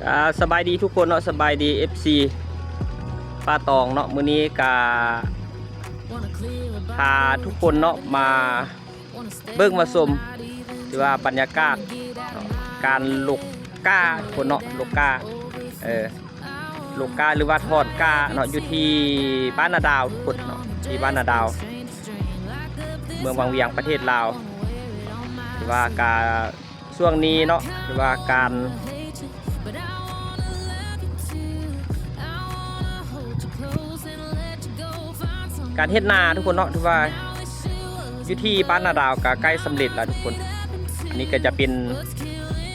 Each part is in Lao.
ອ່າ ສະບາຍດີທຸກຄົນເນາະ ສະບາຍດີ ເອັຟຊີ ປ່າຕອງເນາະ. ມື້ນີ້ກະພາທຸກຄົນເນາະ ມາເບິ່ງມາຊົມ ທີ່ວ່າບັນຍາກາດເນາະ ການຫຼົກກ້າທຸກຄົນເນາະ ຫຼົກກ້າ ເອີ ຫຼົກກ້າ ຫຼືວ່າຖອນກ້າເນາະ ຢູ່ທີ່ບ້ານນາດາວທຸກຄົນເນາະ ທີ່ບ້ານນາດາວ ເມືອງວັງວຽງ ປະເທດລາວ. ທີ່ວ່າກະ ຊ່ວງນີ້ເນາະ ຫຼືວ່າການ ການເຮັດນາທຸກຄົນເນາະ ຖືວ່າຢູ່ທີ່ບ້ານນາດາວກະໃກ້ສຳເລັດແລ້ວທຸກຄົນ. ອັນນີ້ກະຈະເປັນ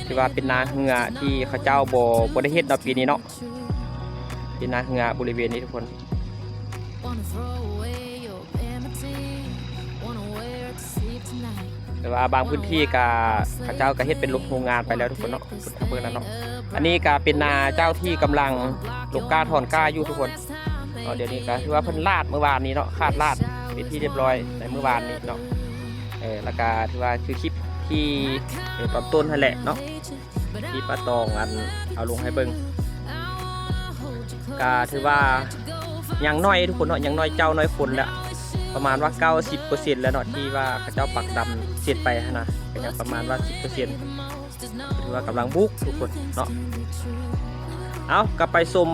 ຖືວ່າເປັນນາເຮືອທີ່ເຂົາເຈົ້າບໍ່ ບໍ່ໄດ້ເຮັດເນາະ ປີນີ້ເນາະ ເປັນນາເຮືອບໍລິເວນນີ້ທຸກຄົນ. ແຕ່ວ່າບາງພື້ນທີ່ກະ ເຂົາເຈົ້າກະເຮັດເປັນໂຮງງານໄປແລ້ວທຸກຄົນເນາະ ເບິ່ງນັ້ນເນາະ. ອັນນີ້ກະເປັນນາເຈົ້າທີ່ກຳລັງຫຼົກກ້າຖອນກ້າຢູ່ທຸກຄົນເນາະ. ດຽວນີ້ກະຖືວ່າເພິ່ນລາດມື້ວານນີ້ເນາະ ຄາດລາດເປັນທີ່ຮຽບຮ້ອຍໃນມື້ວານນີ້ເນາະ. ເອີ ແລ້ວກະຖືວ່າຄືຄລິບທີ່ ເອີ ຕອນຕົ້ນຫັ້ນແຫຼະເນາະ ທີ່ປ້າຕອງ ອັນ ເອົາລົງໃຫ້ເບິ່ງ ກະຖືວ່າຍັງໜ້ອຍທຸກຄົນເນາະ ຍັງໜ້ອຍເຈົ້າໜ້ອຍຄົນແຫຼະ ປະມານວ່າເກົ້າສິບເປີເຊັນແລ້ວເນາະ ທີ່ວ່າເຂົາເຈົ້າປັກດຳເສັດໄປຫັ້ນນະ ກະຍັງປະມານວ່າສິບເປີເຊັນ ຖືວ່າກຳລັງບຸກທຸກຄົນເນາະ. ເອົາ ກະໄປຊົມ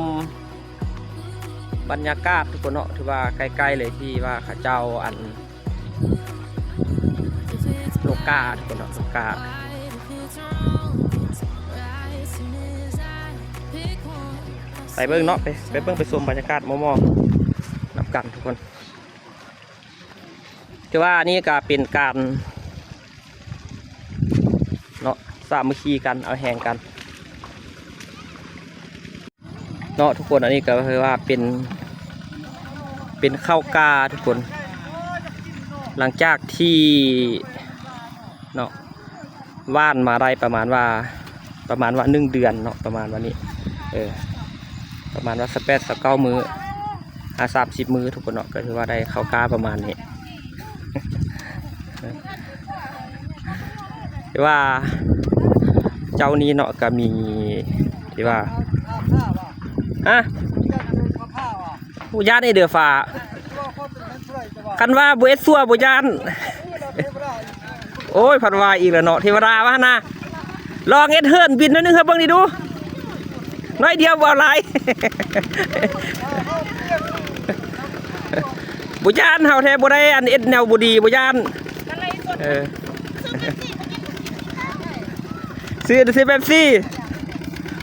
ບັນຍາກາດທຸກຄົນເນາະ ຖືວ່າໃກ້ໆເລີຍ ທີ່ວ່າເຂົາເຈົ້າ ອັນ ຫຼົກກ້າທຸກຄົນເນາະ ຫຼົກກ້າ ໄປເບິ່ງເນາະ ໄປ ໄປເບິ່ງໄປຊົມບັນຍາກາດມໍ່ໆນຳກັນທຸກຄົນ. ຖືວ່າອັນນີ້ກະເປັນການເນາະ ສາມັກຄີກັນ ເອົາແຮງກັນ ເນາະທຸກຄົນ. ອັນນີ້ກະຄືວ່າເປັນ ເປັນເຂົ້າກ້າທຸກຄົນ ຫຼັງຈາກທີ່ເນາະ ຫວ່ານມາໄດ້ປະມານວ່າ ປະມານວ່າໜຶ່ງເດືອນເນາະ ປະມານວ່ານີ້ ເອີ ປະມານວ່າຊາວແປດ ຊາວເກົ້າມື້ ຫາສາມສິບມື້ທຸກຄົນເນາະ ກະຖືວ່າໄດ້ເຂົ້າກ້າປະມານນີ້. ແຕ່ວ່າເຈົ້ານີ້ເນາະ ກະມີທີ່ວ່າ ຮະ ໂອ້ ຢ້ານໄອ້ເດືອຟ້າ ຄັນວ່າບໍ່ເຮັດຊົ່ວບໍ່ຢ້ານ. ໂອ້ຍ ພັດວ່າອີກແລ້ວເນາະ ເທວະດາວ່າຫັ້ນນະ ລອງເຮັດເຫີນບິນໜ້ອຍໜຶ່ງໃຫ້ເບິ່ງນີ້ດູ ໜ້ອຍດຽວ ບໍ່ເອົາຫຼາຍ. ບໍ່ຢ້ານ ເຮົາແທ້ບໍ່ໄດ້ ອັນ ເຮັດແນວບໍ່ດີ ບໍ່ຢ້ານ. ເອີ ຊື້ ຊື້ເປັບຊີ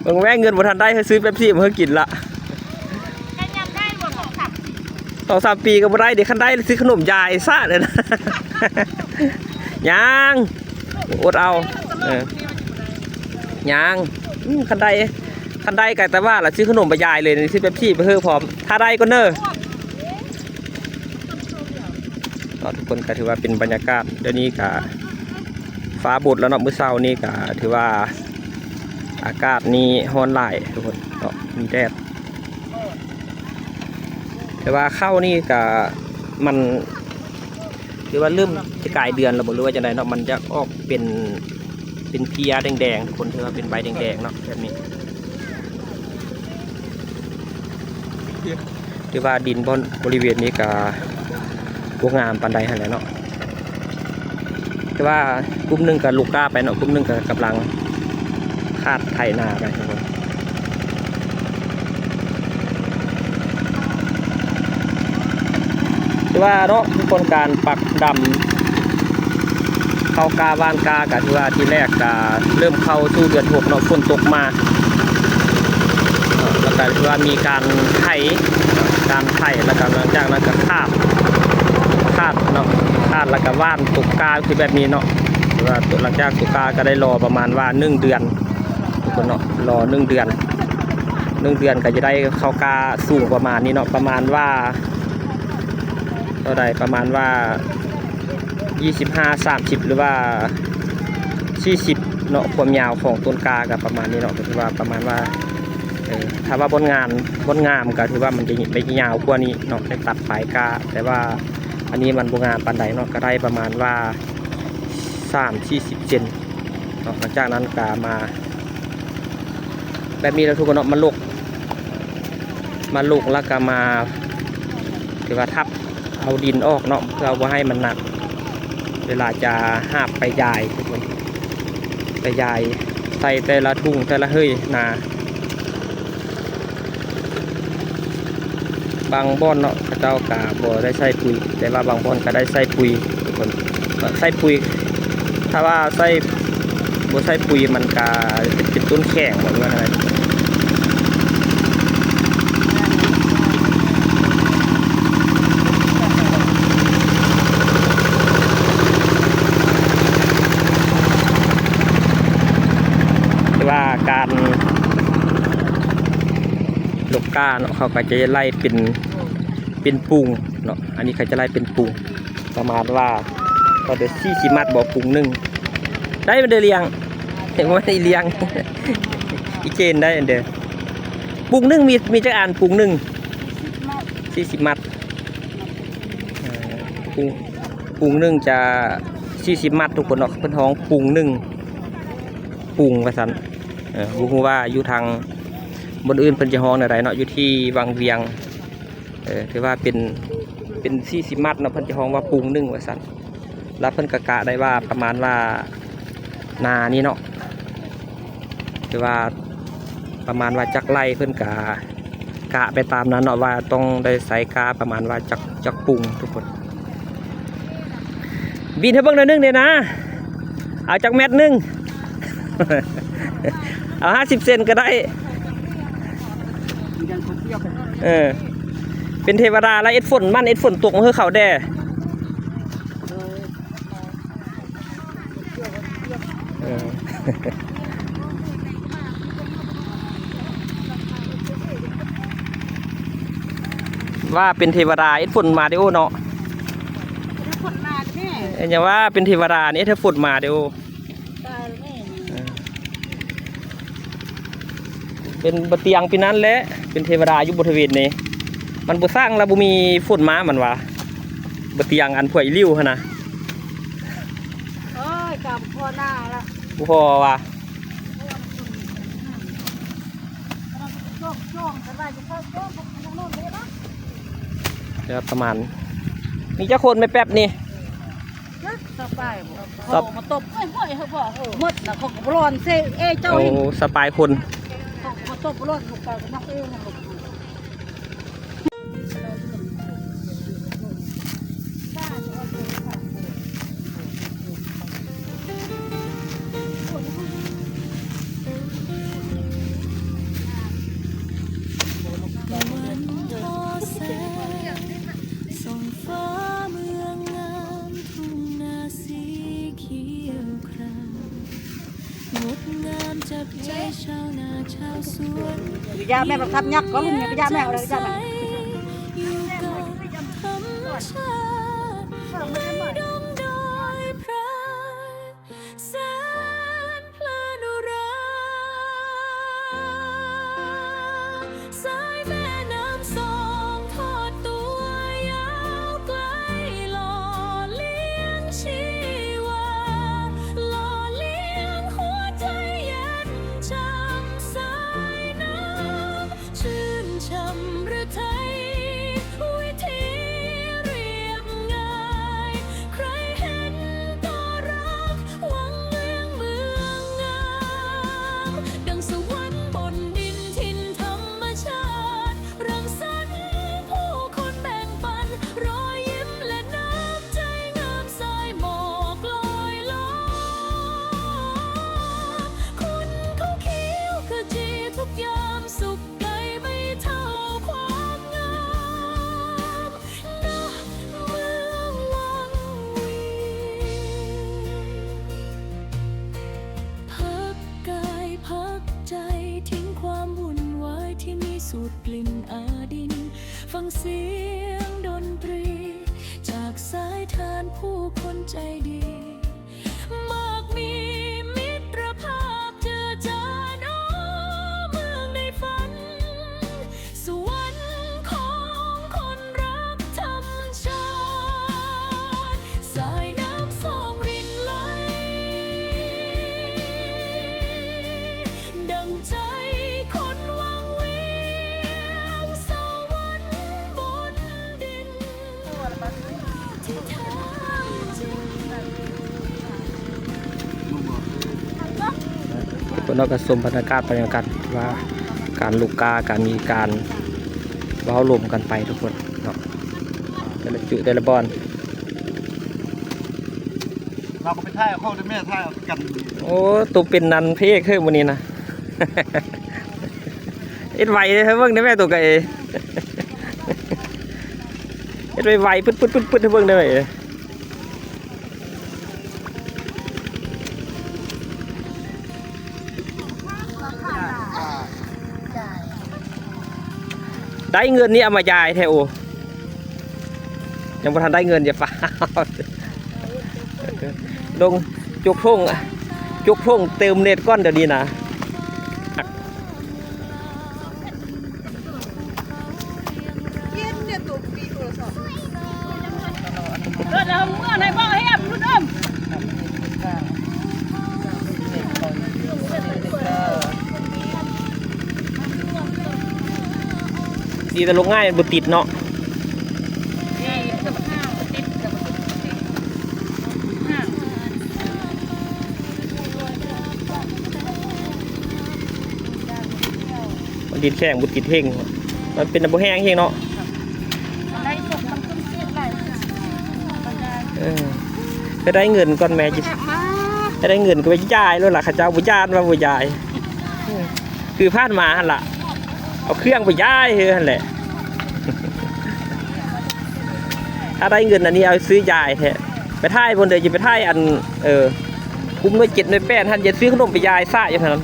ເບິ່ງແວ່ ເງິນບໍ່ທັນໄດ້ ໃຫ້ຊື້ເປັບຊີມາໃຫ້ກິນລະ ສອງສາມປີກະບໍ່ໄດ້ເດ ຄັນໄດ້ຊື້ຂະໜົມຢາຍຊະເດນະ. ຍັງ ອົດເອົາ ເອີ ຍັງ ອືມ ຄັນໄດ້ ຄັນໄດ້ກະແຕ່ວ່າລະຊື້ຂະໜົມໄປຢາຍເລີຍ ຊື້ເປັບຊີໄປເຮີພ້ອມ ຖ້າໄດ້ກ່ອນເດີ. ເນາະ ທຸກຄົນ ກະຖືວ່າເປັນບັນຍາກາດ ດຽວນີ້ກະຟ້າບົດແລ້ວເນາະ ມື້ເຊົ້ານີ້ກະຖືວ່າອາກາດນີ້ຮ້ອນຫຼາຍທຸກຄົນເນາະ ມີແດດ. ແຕ່ວ່າເຂົ້ານີ້ກະ ມັນ ຫຼືວ່າເລີ່ມຈະກາຍເດືອນແລ້ວບໍ່ ຫຼືວ່າຈັ່ງໃດເນາະ ມັນຈະອອກເປັນ ເປັນເພຍແດງໆ ທຸກຄົນ ຖືວ່າເປັນໃບແດງໆເນາະ ແບບນີ້. ຖືວ່າດິນບ່ອນບໍລິເວນນີ້ກະບໍ່ງາມປານໃດຫັ້ນແຫຼະເນາະ ແຕ່ວ່າກຸ່ມໜຶ່ງກະຫຼົກກ້າໄປເນາະ ກຸ່ມໜຶ່ງກະກຳລັງຄາດໄຖນາໄປທຸກຄົນ. ຖືວ່າເນາະ ທຸກຄົນ ການປັກດຳເຂົ້າກ້າຫວ່ານກ້າ ກະຖືວ່າທີແລກກະເລີ່ມເຂົ້າສູ່ເດືອນຫົກເນາະ ຝົນຕົກມາ ແລ້ວກະຖືວ່າມີການໄຖ ການໄຖ ແລ້ວກະຫຼັງຈາກນັ້ນກະຄາດ ຄາດເນາະ ຄາດແລ້ວກະຫວ່ານຕົກກ້າຄືແບບນີ້ເນາະ. ຖືວ່າຫຼັງຈາກຕົກກ້າກະໄດ້ລໍປະມານວ່າໜຶ່ງເດືອນ ທຸກຄົນເນາະ ລໍໜຶ່ງເດືອນ ໜຶ່ງເດືອນກະຈະໄດ້ເຂົ້າກ້າສູງປະມານນີ້ເນາະ ປະມານວ່າ ເທົ່າໃດ ປະມານວ່າ ຊາວຫ້າ ສາມສິບ ຫຼືວ່າ ສີ່ສິບເນາະ ຄວາມຍາວຂອງຕົ້ນກ້າກະປະມານນີ້ເນາະ ກະຖືວ່າປະມານວ່າ ເອີ ຖ້າວ່າບ່ອນງາມ ບ່ອນງາມກະຖືວ່າມັນຈະ ໄດ້ຍາວກວ່ານີ້ເນາະ ໄດ້ຕັດປາຍກ້າ ແຕ່ວ່າອັນນີ້ມັນບໍ່ງາມປານໃດເນາະ ກະໄດ້ປະມານວ່າ ສາມສີ່ສິບເຊັນເນາະ. ຫຼັງຈາກນັ້ນກະມາ ແບບນີ້ແຫຼະທຸກຄົນເນາະ ມາລົກ ມາລົກແລ້ວກໍມາ ຖືວ່າທັບເອົາດິນອອກເນາະ ເພື່ອບໍ່ໃຫ້ມັນໜັກ ເວລາຈະຫາບໄປຢາຍທຸກຄົນ ໄປຢາຍໃສ່ແຕ່ລະຖົງແຕ່ລະເຮີຍນາ. ບາງບ່ອນເນາະ ເຂົາເຈົ້າກະບໍ່ໄດ້ໃສ່ປຸຍ ແຕ່ວ່າບາງບ່ອນກະໄດ້ໃສ່ປຸຍທຸກຄົນ ໃສ່ປຸຍ ຖ້າວ່າໃສ່ ບໍ່ໃສ່ປຸຍມັນກະເປັນຕົ້ນແຂງບໍ່ ຫຼືວ່າແນວໃດ ແຕ່ວ່າການ ລົກກ້າເນາະ ເຂົາກໍຈະໄລ່ເປັນ ເປັນປຸງເນາະ ອັນນີ້ເຂົາຈະໄລ່ເປັນປຸງ ປະມານວ່າ ກໍໄດ້ສີ່ສິບມັດບໍ່ ປຸງໜຶ່ງ ໄດ້ ມັນໄດ້ລ້ຽງ ເຫັນບໍ່ ມັນໄດ້ລ້ຽງ ອີເຈນໄດ້ອັນເດີ ປຸງໜຶ່ງມີ ມີຈັກອັນ ປຸງໜຶ່ງ ສີ່ສິບມັດ ສີ່ສິບມັດ ເອີ ປຸງ ປຸງໜຶ່ງຈະສີ່ສິບມັດທຸກຄົນເນາະ ເພິ່ນຮ້ອງປຸງໜຶ່ງ ປຸງວ່າຊັ້ນ ເອີ ບໍ່ຮູ້ວ່າຢູ່ທາງບ່ອນອື່ນເພິ່ນຈະຮ້ອງແນວໃດເນາະ ຢູ່ທີ່ວັງວຽງ ເອີ ຖືວ່າເປັນ ເປັນສີ່ສິບມັດເນາະ ເພິ່ນຈະຮ້ອງວ່າປຸງໜຶ່ງວ່າຊັ້ນ ແລ້ວເພິ່ນກະກະໄດ້ວ່າປະມານວ່າໜ້ານີ້ເນາະ ຖືວ່າປະມານວ່າຈັກໄລ່ ເພິ່ນກະກະໄປຕາມນັ້ນເນາະ ວ່າຕ້ອງໄດ້ໃສ່ກ້າປະມານວ່າຈັກ ຈັກປຸງທຸກຄົນ. ບິນໃຫ້ເບິ່ງໜ້ອຍໜຶ່ງເດ້ນາ ເອົາຈັກແມັດໜຶ່ງ ເອົາຫ້າສິບເຊັນກໍໄດ້ ເອີ ເປັນເທວະດາລະ ເຮັດຝົນມັນ ເຮັດຝົນຕົກມາໃຫ້ເຂົາແດ່ ເອີ ວ່າເປັນເທວະດາເຮັດຝົນມາເດ້ໂອເນາະ ເຮັດຝົນມາເດ້ ເອີ ຫຍັງວ່າເປັນເທວະດານີ້ເຮັດຝົນມາເດ້ໂອ ຕາຍແລ້ວແມ່ ເອີ ເປັນບໍ່ຕຽງປີນັ້ນແຫຼະ ເປັນເທວະດາຢູ່ບໍລິເວນນີ້ ມັນບໍ່ສ້າງລະບໍ່ມີຝົນມາ ມັນວ່າ ບໍ່ຕຽງອັນພວຍລິ້ວຫັ້ນນະ ໂອ້ຍ ກຳພໍໜ້າລະ ບໍ່ພໍວ່າ ເອີ ປະມານ ມີຈັກຄົນແມ່ແປັບນີ້? ຈັກສະປາຍບໍ່ ສະ ເຂົາມາຕົບ ໂອ້ຍ ເຮີ້ຍ ເຮີ້ຍ ບໍ່ ເອີ ໝົດນະ ເຂົາກໍບໍ່ລອນເຊເອເຈົ້າ ໂອ້ ອີກ ສະປາຍຄົນ ເຂົາກໍມາຕົບບໍ່ລອນ ເຂົາກໍມາເອງຫັ້ນແຫຼະ. ຢ່າແມ່ ບັກທັບຍັກກໍລຸມ ຢ່າແມ່ ເອົາເລີຍ ຢ່າແມ່ ສາຍແມ່ນ້ຳສອງທອດຕົວຍາວໄກ ຫຼໍ່ລ້ຽງຊີວາ ຫຼໍ່ລ້ຽງຫົວໃຈເຢັນຊ່ຳ ສາຍນ້ຳຊື່ນຊ່ຳລະໄທ ວິຖີລຽບງ່າຍ ໃຄເຫັນກໍຮັກ ວັງວຽງເມືອງງາມ ດັ່ງສະຫວັນບົນດິນຖິ່ນທຳມະຊາດ ລັງສັນຜູ້ຄົນແບ່ງປັນ ຮອຍຍິ້ມ ແລະ ນ້ຳໃຈງາມ ສາຍໝອກລອຍລ້ອມ ຄຸນເຂົາຂຽວຂະຈີທຸກຍາມ ສຸກໄກໄມ່ເທົ່າຄວາມງາມ ນະເມືອງວັງວຽງ ພັກກາຍພັກໃຈ ຖິ້ມຄວາມວຸ່ນວາຍ ທີ່ມີສູດກິ່ນອາດິນ ຟັງສຽງດົນຕຣີ ຈາກສາຍທານຜູ້ຄົນໃຈດີ ມາກມີມິດຕະພາບເຈີຈານ ໂອ ເມືອງໃນຝັນ ສະຫວັນຂອງຄົນຮັກທຳຊາດ ສາຍນ້ຳສອງລິນໄຫຼ ດັ່ງໃຈຂ ເນາະ ກໍຊົມບັນຍາກາດ ບັນຍາກາດວ່າການລູກກາ ການມີການເວົ້າລົມກັນໄປທຸກຄົນເນາະ ແຕ່ລະຈຸແຕ່ລະບ່ອນ. ເຮົາກໍໄປຖ່າຍເອົາເຂົາເດີແມ່ ຖ່າຍເອົາກັນ. ໂອ້ ໂຕເປັນນັ້ນພະເອກເຮີຍມື້ນີ້ນະ ເຮັດໄວເດີ ເບິ່ງເດີແມ່ ໂຕກະເອ ເຮັດໄວໆ ປຶດໆໆ ໃຫ້ເບິ່ງເດີແມ່. ໄດ້ເງິນນີ້ເອົາມາຢາຍແທ້ໂອ. ຍັງບໍ່ທັນໄດ້ເງິນ ຢ່າຟ້າວ ລົງ ຈົກຖົງ ຈົກຖົງເຕີມເນັດກ່ອນດຽວນີ້ນະ. ເອີ ແລ້ວເມື່ອໃດບໍ່ແຮມລຸດເອີ້ມ. ດີແຕ່ລົງງ່າຍ ບໍ່ຕິດເນາະ. ມັນດິນແຂງ ບໍ່ຕິດເຮັງ ມັນເປັນບໍ່ແຮງເຮັງເນາະ. ເອີ ໄປໄດ້ເງິນກ່ອນແມ່ ໄປໄດ້ເງິນກໍໄປຢາຍໂລດລະ ເຂົາເຈົ້າບໍ່ຢ້ານວ່າບໍ່ຢາຍ. ຄືຜ່ານມາຫັ້ນລະ ເອົາເຄື່ອງໄປຢາຍເຮີຫັ້ນແຫຼະ. ຖ້າໄດ້ເງິນອັນນີ້ເອົາຊື້ຢາຍແທ້. ໄປຖ່າຍພຸ້ນເດີ ຊິໄປຖ່າຍອັນ ເອີ ກຸ່ມໜ່ວຍເຈັດໜ່ວຍແປດຫັ້ນ ຢ່າຊື້ຂະໜົມໄປຢາຍຊະຢູ່ຫັ້ນ.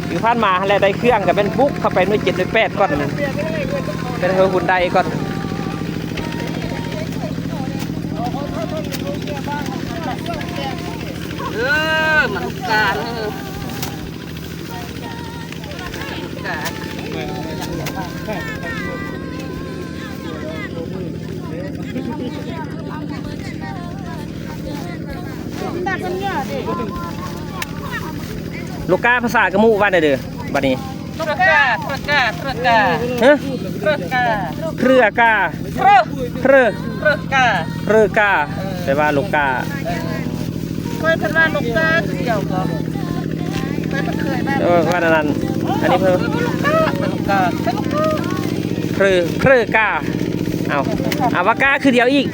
ຄືຜ່ານມາຫັ້ນແຫຼະ ໄດ້ເຄື່ອງກໍແມ່ນບຸກເຂົ້າໄປໜ່ວຍເຈັດໜ່ວຍແປດກ່ອນ ໄປເຮືອນຮຸນໄດກ່ອນ. ເອີ ມັນການ ເອີ ມັນການ. ລູກກາພາສາກະມຸວ່າແນວໃດບາດນີ້? ເຄືອກາ ເຄືອກາ ເຄືອກາ ຮະ? ເຄືອກາ ເຄືອກາ ເຄືອກາ ເຄືອກາ ເຄືອກາ ເອີ ແປວ່າລູກກາ. ເອີ ເຄີຍເພິ່ນວ່າລູກກາຄືດຽວບໍ່? ເຄີຍ ເພິ່ນເຄີຍວ່າ ເອີ ວ່ານັ້ນ ອັນນີ້ເພິ່ນ ເປັນລູກກາ ເປັນລູກກາ ເປັນລູກກາ ເພີ ເພີກາ. ເອົ້າ ເອົາວ່າກາຄືດຽວອີກ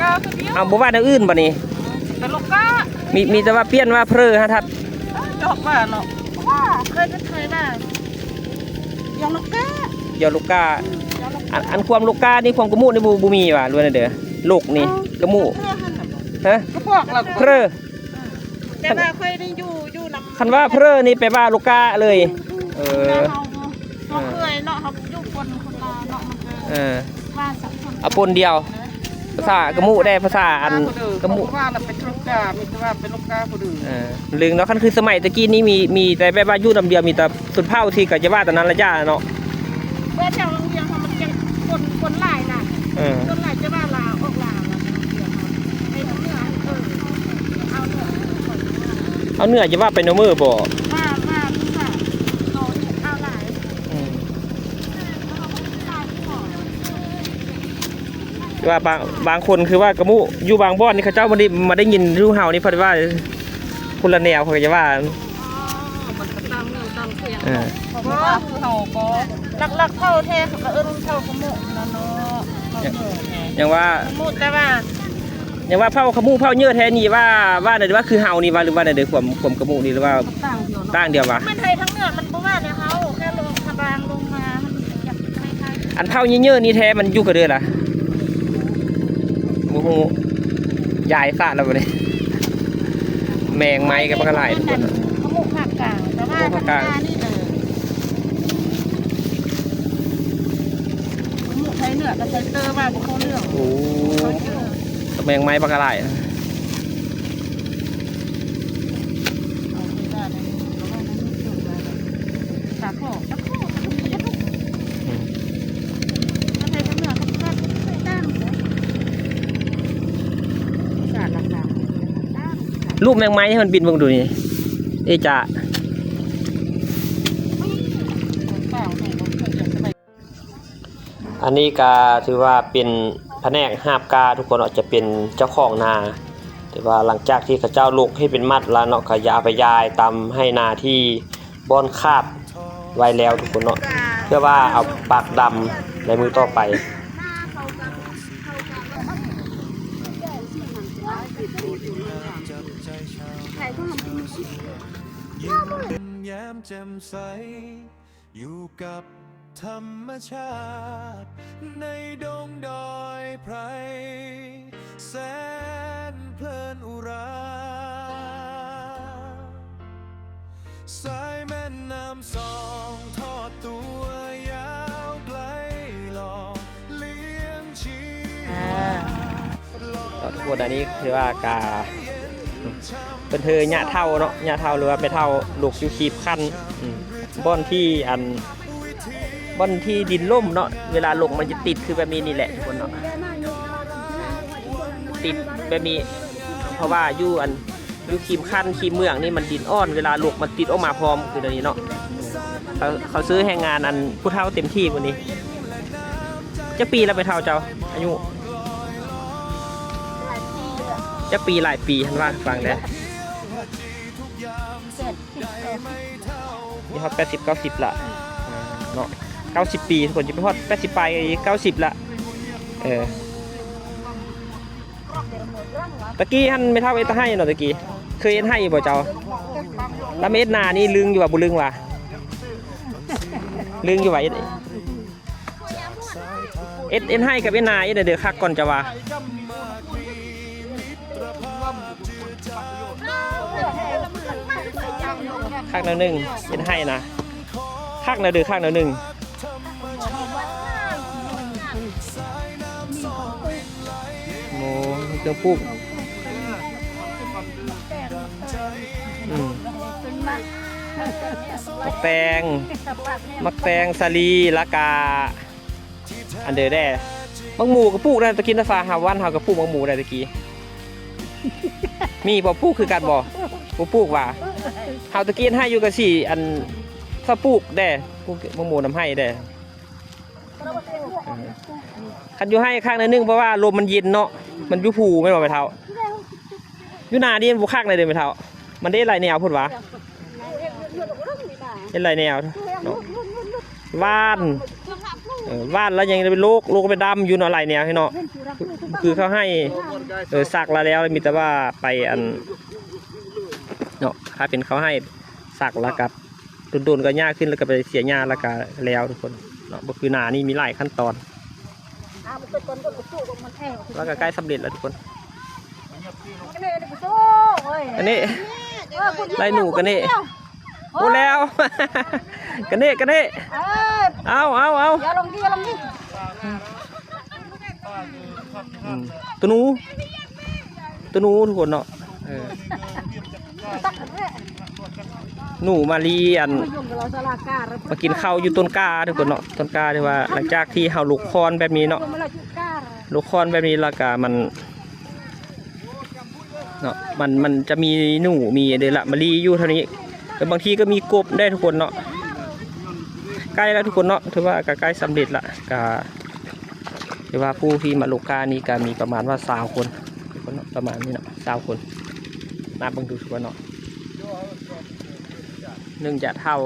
ກາຄືດຽວ. ເອົາ ບໍ່ວ່າແນວອື່ນບາດນີ້? ເປັນລູກກາ ມີ ມີແຕ່ວ່າປ່ຽນວ່າເພີຫັ້ນທັດ. ເອີ ຈອກວ່າເນາະ ວ່າເຄີຍ ເຄີຍວ່າ ດຽວລູກກາ ດຽວລູກກາ. ອັນ ອັນຄວາມລູກການີ້ ຄວາມກະມຸນີ້ ບໍ່ ບໍ່ມີຫວາ ຫຼືວ່າແນວໃດ? ລູກນີ້ ກະມຸ ເພີຫັ້ນນະ ຮະ? ກະບອກລະ ເພີ. ແຕ່ວ່າຂ້ອຍໄດ້ຢູ່ ຢູ່ນຳ ຄັນວ່າເພີນີ້ແປວ່າລູກກາເລີຍ. ເອີ ເຮົາ ເຮົາເຄີຍເນາະ ເຮົາຢູ່ຄົນ ຄົນລາວເນາະ ມັນກໍ ເອີ ວ່າສັບສົນ ເອົາປົນດຽວ ພາສາກະມຸແດ່ ພາສາອັນກະມຸ ວ່າລະເປັນລູກກາ ມີແຕ່ວ່າເປັນລູກກາຜູ້ອື່ນ. ເອີ ລຶງເນາະ ຄັນຄືສະໄໝຕະກີ້ນີ້ມີ ມີແຕ່ແບບວ່າຢູ່ນຳດຽວ ມີແຕ່ ຊົນເຜົ່າທີ່ກະຈະວ່າຕອນນັ້ນລະຈ້າເນາະ. ເພາະແຖວວັງວຽງເຮົາມັນຈະຄົນ ຄົນຫຼາຍນະ. ເອີ ສ່ວນຫຼາຍຈະວ່າລາວ ອອກລາວລະ ໃນທາງເໜືອ ເອີ ເອົາເໜືອ ເອົາເໜືອຈະວ່າໄປໂນເມີບໍ່? ວ່າ ວ່າ ວ່າໂຕນີ້ເອົາຫຼາຍ. ອືມ ຄືວ່າບາງ ບາງຄົນຄືວ່າກະມຸ ຢູ່ບາງບ່ອນນີ້ ເຂົາເຈົ້າບໍ່ໄດ້ ມາໄດ້ຍິນຢູ່ເຮົານີ້ ເພິ່ນວ່າ ຄົນລະແນວ ເຂົາກໍຈະວ່າ ອໍ ມັນກໍຕ່າງເນື້ອຕ່າງສຽງ ເອີ ເນາະ ເພາະວ່າຄືເຮົາກໍຫຼັກໆ ເຜົ່າແທ້ເຂົາກໍເອີ້ນເຜົ່າກະມຸຫັ້ນລະເນາະ ເຜົ່າເໜືອແທ້ ຍັງວ່າກະມຸ ແຕ່ວ່າ ຍັງວ່າເຜົ່າກະມຸ ເຜົ່າເໜືອແທ້ນີ້ວ່າ ວ່າແນວໃດ ວ່າຄືເຮົານີ້ວ່າ ຫຼືວ່າແນວໃດ ຄວາມ ຄວາມກະມຸນີ້ ຫຼືວ່າຕ່າງດຽວເນາະ ຕ່າງດຽວຫວາ? ແມ່ນໄທທາງເໜືອມັນບໍ່ວ່າແນວເຮົາ ແຄ່ລົງທາງບາງລົງມາ ມັນຢາກໄທໆ. ອັນເຜົ່າເໜີໆນີ້ແທ້ມັນຢູ່ກະເດີລະ ບໍ່ຮູ້ ຢາຍສາດແລ້ວບັດນີ້ ແມງໄມ້ກໍບັກຫຼາຍທຸກຄົນ. ຂະມຸພາກກາງ ແຕ່ວ່າຂະມຸພາກກາງ ຂະມຸໄທເໜືອກັບໄທເຕີວ່າບໍ່ເຂົ້າເລື່ອງ. ໂອ້ ແມງໄມ້ບັກຫຼາຍ. ອືມ ລູບແມງໄມ້ໃຫ້ມັນບິນເບິ່ງດູນີ້ ເອຈາ. ອັນນີ້ກະຖືວ່າເປັນ ພະແນກຮາບກ້າທຸກຄົນເນາະ ຈະເປັນເຈົ້າຂອງນາ ແຕ່ວ່າຫຼັງຈາກທີ່ເຂົາເຈົ້າລົກໃຫ້ເປັນມັດແລ້ວເນາະ ກໍຈະເອົາໄປຢາຍຕາມໄຮ່ນາທີ່ບ່ອນຄາດໄວ້ແລ້ວທຸກຄົນເນາະ ເພື່ອວ່າເອົາປາກດຳໃນມື້ຕໍ່ໄປ. ຍິ້ມແຍ້ມແຈ່ມໃສ ຢູ່ກັບທຳມະຊາດ ໃນດົງດອຍໄພ ແສນເພີນອຸຣາ ສາຍແມ່ນ້ຳສອງ ທອດຕົວຍາວໄກ ຫຼໍ່ລ້ຽງຊີວິດ ອ່າ ກໍທັງໝົດອັນນີ້ຄືວ່າກະ ເພິ່ນເອີ້ນຍາເຖົ້າເນາະ ຍາເຖົ້າ ຫຼືວ່າແມ່ເຖົ້າ ລົກຢູ່ຄີບຄັນ ອືມ ບ່ອນທີ່ອັນ ບ່ອນທີ່ດິນລົ້ມເນາະ ເວລາລົກມັນຈະຕິດຄືແບບນີ້ນີ້ແຫຼະທຸກຄົນເນາະ ຕິດແບບນີ້ ເພາະວ່າຢູ່ອັນ ຢູ່ຄີບຄັນຄີບເມືອງນີ້ມັນດິນອ່ອນ ເວລາລົກມັນຕິດອອກມາພ້ອມ ຄືແນວນີ້ເນາະ ເຂົາ ເຂົາຊື້ແຮງງານອັນຜູ້ເຖົ້າເຕັມທີ່ມື້ນີ້. ຈັກປີແລ້ວແມ່ເຖົ້າເຈົ້າ ອາຍຸ ຈັກປີ ຫຼາຍປີ ຫັ້ນວ່າໃຫ້ຟັງແດ່. ແປດສິບ ເກົ້າສິບ ນີ້ຮອດແປດສິບ ເກົ້າສິບລະເນາະ ເກົ້າສິບປີ ທຸກຄົນ ຈະໄປຮອດແປດສິບປາຍ ເກົ້າສິບລະ ເອີ ຕະກີ້ຫັ້ນແມ່ເຖົ້າເຮັດໄຮ່ເນາະ ຕະກີ້ເຄີຍເຮັດໄຮ່ຢູ່ບໍ່ເຈົ້າ? ລະມາເຮັດນານີ້ລຶ້ງຢູ່ຫວາ ບໍ່ລຶ້ງຫວາ? ລຶ້ງຢູ່ຫວາ ເຮັດ ເຮັດ ເຮັດໄຮ່ກັບເຮັດນາ ເຮັດໃດເດີຄັກກ່ອນ ເຈົ້າວ່າ? ຄັກແນວໜຶ່ງ ເຮັດໄຮ່ນະ ຄັກແນວເດີ ຄັກແນວໜຶ່ງ. ໂອ້ ມີເຄື່ອງປູກ ອືມ ໝາກແຕງ ໝາກແຕງສາລີ ລະກະ ອັນເດີແດ່ ໝາກໝູກໍປູກໄດ້ ຕະກີ້ນະ ຟ້າເຮົາ ບ້ານເຮົາກໍປູກໝາກໝູໄດ້ຕະກີ້ ມີບໍ່? ປູກຄືກັນບໍ່? ບໍ່ປູກຫວາ? ເຮົາຕະກີ້ນໃຫ້ຢູ່ກະຊິ ອັນ ຖ້າປູກແດ່ ປູກໝາກໝູນຳໃຫ້ແດ່. ຄັນຢູ່ໃຫ້ຄັກໜ້ອຍໜຶ່ງ ເພາະວ່າລົມມັນເຢັນເນາະ ມັນຢູ່ພູແມ່ນບໍ່ແມ່ເຖົ້າ? ຢູ່ນານີ້ມັນບໍ່ຄັກໃດເດີແມ່ເຖົ້າ ມັນໄດ້ຫຼາຍແນວພຸ້ນຫວາ? ເຮັດຫຼາຍແນວເນາະ ຫວ່ານ ເອີ ຫວ່ານແລ້ວຍັງໄດ້ໄປໂລກ ໂລກໄປດຳຢູ່ເນາະ ຫຼາຍແນວເນາະ ຄືເຂົາໃຫ້ ເອີ ສັກລະແລ້ວ ມີແຕ່ວ່າໄປອັນເນາະ ຖ້າເປັນເຂົາໃຫ້ສັກລະກັບ ດົນໆກໍຫຍ້າຂຶ້ນ ແລ້ວກໍໄປເສຍຫຍ້າ ແລ້ວກໍແລ້ວທຸກຄົນເນາະ ບໍ່ຄືນານີ້ມີຫຼາຍຂັ້ນຕອນ ແລ້ວກໍໃກ້ສຳເລັດແລ້ວທຸກຄົນ ກະເນ ອັນນີ້ ໄລ່ໜູກະເນ ໂອ້ ແລ້ວ ກະເນ ກະເນ ເອີ ເອົາ ເອົາ ເອົາ ຢ່າລົງດີ ຢ່າລົງດີ ອືມ ໂຕໜູ ໂຕໜູທຸກຄົນເນາະ ເອີ ໜູມາລີ ອັນ ມາກິນເຂົ້າຢູ່ຕົ້ນກ້າທຸກຄົນເນາະ ຕົ້ນກ້າທີ່ວ່າ ຫຼັງຈາກທີ່ເຮົາລົກຄ້ອນແບບນີ້ເນາະ ລົກຄ້ອນແບບນີ້ ແລ້ວກະມັນ ເນາະ ມັນ ມັນຈະມີໜູ ມີເດລະມາລີຢູ່ເທົ່ານີ້ ແຕ່ບາງທີກໍມີກົບໄດ້ທຸກຄົນເນາະ ໃກ້ແລ້ວທຸກຄົນເນາະ ຖືວ່າກໍໃກ້ສຳເລັດລະ ກໍຖືວ່າຜູ້ທີ່ມາໂລການີ້ກໍມີປະມານວ່າຊາວຄົນ ທຸກຄົນເນາະ ປະມານນີ້ເນາະ ຊາວຄົນ ນັບເບິ່ງດູທຸກຄົນເນາະ ໜຶ່ງຈະເທົ່າ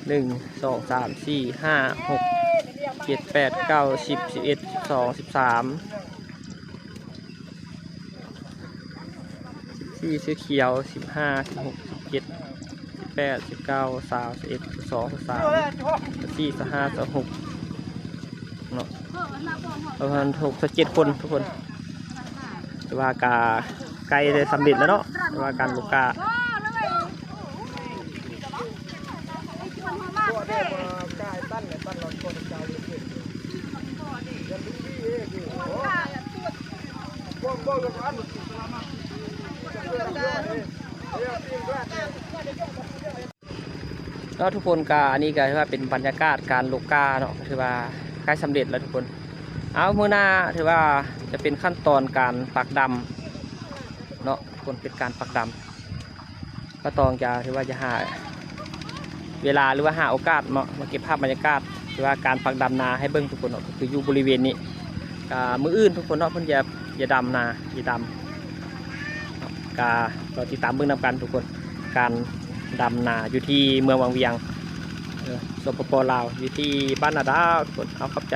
ໜຶ່ງ ສອງ ສາມ ສີ່ ຫ້າ ຫົກ ເຈັດ ແປດ ເກົ້າ ສິບ ສິບເອັດ ສິບສອງ ສິບສາມ ສີຂຽວ ສິບຫ້າ ສິບຫົກ ສິບເຈັດ ສິບແປດ ສິບເກົ້າ ຊາວ ຊາວເອັດ ຊາວສອງ ຊາວສາມ ຊາວສີ່ ຊາວຫ້າ ຊາວຫົກ ເນາະ ປະມານຫົກ ຊາວເຈັດຄົນທຸກຄົນ ແຕ່ວ່າກະໃກ້ໄດ້ສຳເລັດແລ້ວເນາະ ແຕ່ວ່າການລູກຄ້າ ເນາະ ທຸກຄົນ ກະອັນນີ້ກະຖືວ່າເປັນບັນຍາກາດການລູກຄ້າເນາະ ກະຖືວ່າໃກ້ສຳເລັດແລ້ວທຸກຄົນ ເອົາ ມື້ໜ້າຖືວ່າຈະເປັນຂັ້ນຕອນການປັກດຳເນາະ ທຸກຄົນ ເປັນການປັກດຳ ກໍຕ້ອງຈະ ຖືວ່າຈະຫາເວລາ ຫຼືວ່າຫາໂອກາດເນາະ ມາເກັບພາບບັນຍາກາດ ຫຼືວ່າການປັກດຳນາໃຫ້ເບິ່ງທຸກຄົນເນາະ ກໍຄືຢູ່ບໍລິເວນນີ້ ກະມື້ອື່ນທຸກຄົນເນາະ ເພິ່ນຈະ ຈະດຳນາ ຈະດຳ ກະລໍຕິດຕາມເບິ່ງນຳກັນທຸກຄົນ ການດຳນາຢູ່ທີ່ເມືອງວັງວຽງ ເອີ ສປປ ລາວ ຢູ່ທີ່ບ້ານນາດາວທຸກຄົນ. ເອົາ ຂອບໃຈ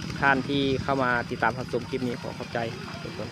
ທຸກທ່ານທີ່ເຂົ້າມາຕິດຕາມຮັບຊົມຄລິບນີ້ ຂໍຂອບໃຈທຸກຄົນ.